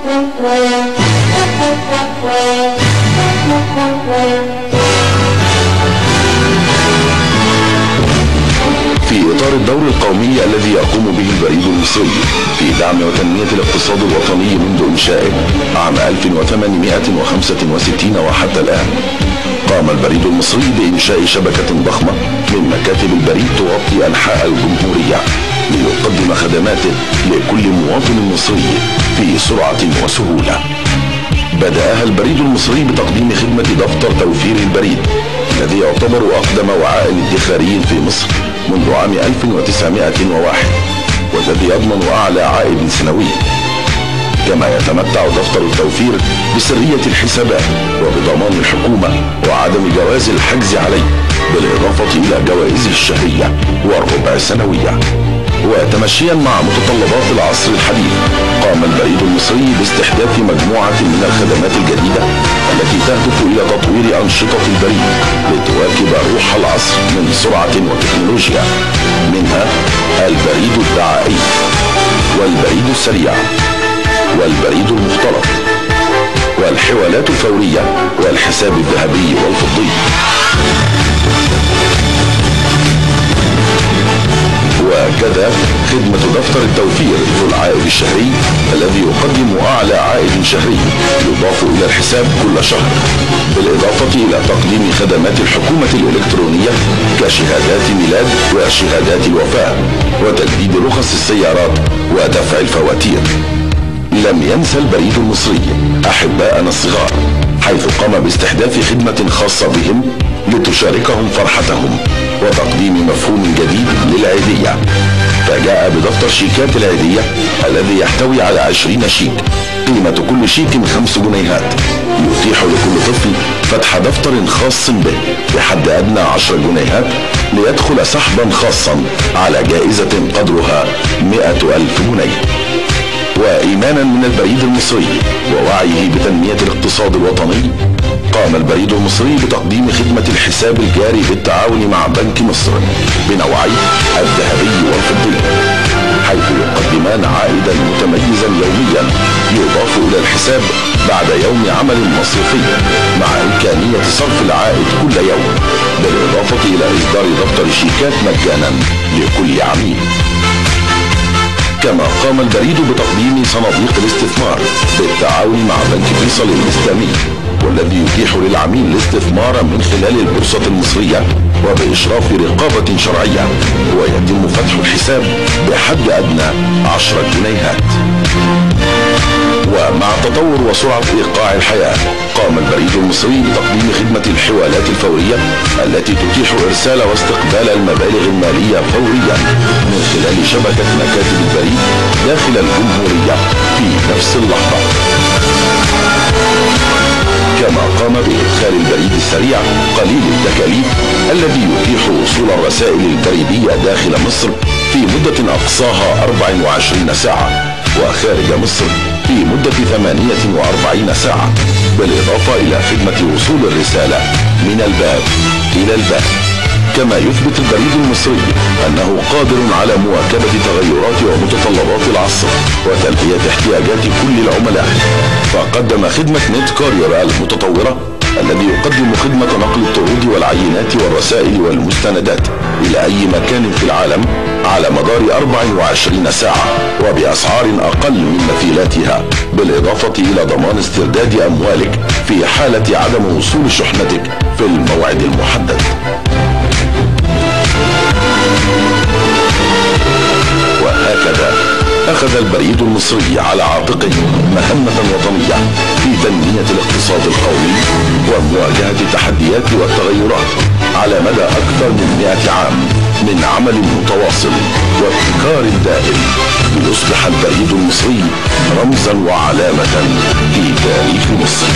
في إطار الدور القومي الذي يقوم به البريد المصري في دعم وتنمية الاقتصاد الوطني منذ إنشائه عام 1865 وحتى الآن، قام البريد المصري بإنشاء شبكة ضخمة من مكاتب البريد تغطي أنحاء الجمهورية ليقدم خدماته لكل مواطن مصري في سرعة وسهولة. بدأها البريد المصري بتقديم خدمة دفتر توفير البريد الذي يعتبر أقدم وعاء ادخاري في مصر منذ عام 1901، والذي يضمن أعلى عائد سنوي. كما يتمتع دفتر التوفير بسرية الحسابات وبضمان الحكومة وعدم جواز الحجز عليه، بالإضافة إلى جوائزه الشهرية والربع سنوية. وتمشيا مع متطلبات العصر الحديث، قام البريد المصري باستحداث مجموعة من الخدمات الجديدة التي تهدف إلى تطوير أنشطة البريد لتواكب روح العصر من سرعة وتكنولوجيا، منها البريد الدعائي والبريد السريع والبريد المختلط والحوالات الفورية والحساب الذهبي والفضي. وكذا خدمة دفتر التوفير ذو العائد الشهري الذي يقدم أعلى عائد شهري يضاف إلى الحساب كل شهر، بالإضافة إلى تقديم خدمات الحكومة الإلكترونية كشهادات ميلاد وشهادات الوفاة وتجديد رخص السيارات ودفع الفواتير. لم ينسى البريد المصري أحباءنا الصغار، حيث قام باستحداث خدمة خاصة بهم لتشاركهم فرحتهم وتقديم مفهوم جديد للعيدية. فجاء بدفتر شيكات العيدية الذي يحتوي على 20 شيك، قيمة كل شيك 5 جنيهات، يتيح لكل طفل فتح دفتر خاص به بحد أدنى 10 جنيهات ليدخل سحبا خاصا على جائزة قدرها 100,000 جنيه. وإيمانا من البريد المصري ووعيه بتنمية الاقتصاد الوطني، قام البريد المصري بتقديم خدمة الحساب الجاري بالتعاون مع بنك مصر بنوعيه الذهبي والفضي، حيث يقدمان عائدا متميزا يوميا يضاف إلى الحساب بعد يوم عمل مصرفي، مع إمكانية صرف العائد كل يوم، بالإضافة إلى إصدار دفتر شيكات مجانا لكل عميل. كما قام البريد بتقديم صناديق الاستثمار بالتعاون مع بنك فيصل الإسلامي، والذي يتيح للعميل الاستثمار من خلال البورصة المصرية وبإشراف رقابة شرعية، ويتم فتح الحساب بحد أدنى 10 جنيهات. ومع تطور وسرعة إيقاع الحياة، قام البريد المصري بتقديم خدمة الحوالات الفورية التي تتيح إرسال واستقبال المبالغ المالية فوريا من خلال شبكة مكاتب البريد داخل الجمهورية في نفس اللحظة. كما قام بإدخال البريد السريع قليل التكاليف الذي يتيح وصول الرسائل البريدية داخل مصر في مدة أقصاها 24 ساعة، وخارج مصر في مدة 48 ساعة، بالإضافة إلى خدمة وصول الرسالة من الباب إلى الباب. كما يثبت البريد المصري أنه قادر على مواكبة تغيرات ومتطلبات العصر وتلبية احتياجات كل العملاء، فقدم خدمة نت كارير المتطورة الذي يقدم خدمة نقل الطرود والعينات والرسائل والمستندات إلى أي مكان في العالم على مدار 24 ساعة وبأسعار أقل من مثيلاتها، بالإضافة إلى ضمان استرداد أموالك في حالة عدم وصول شحنتك في الموعد المحدد. وهكذا أخذ البريد المصري على عاتقه مهمة وطنية في تنمية الاقتصاد القومي ومواجهة التحديات والتغيرات على مدى أكثر من 100 عام من عمل متواصل وابتكار دائم، ليصبح البريد المصري رمزا وعلامة في تاريخ مصر.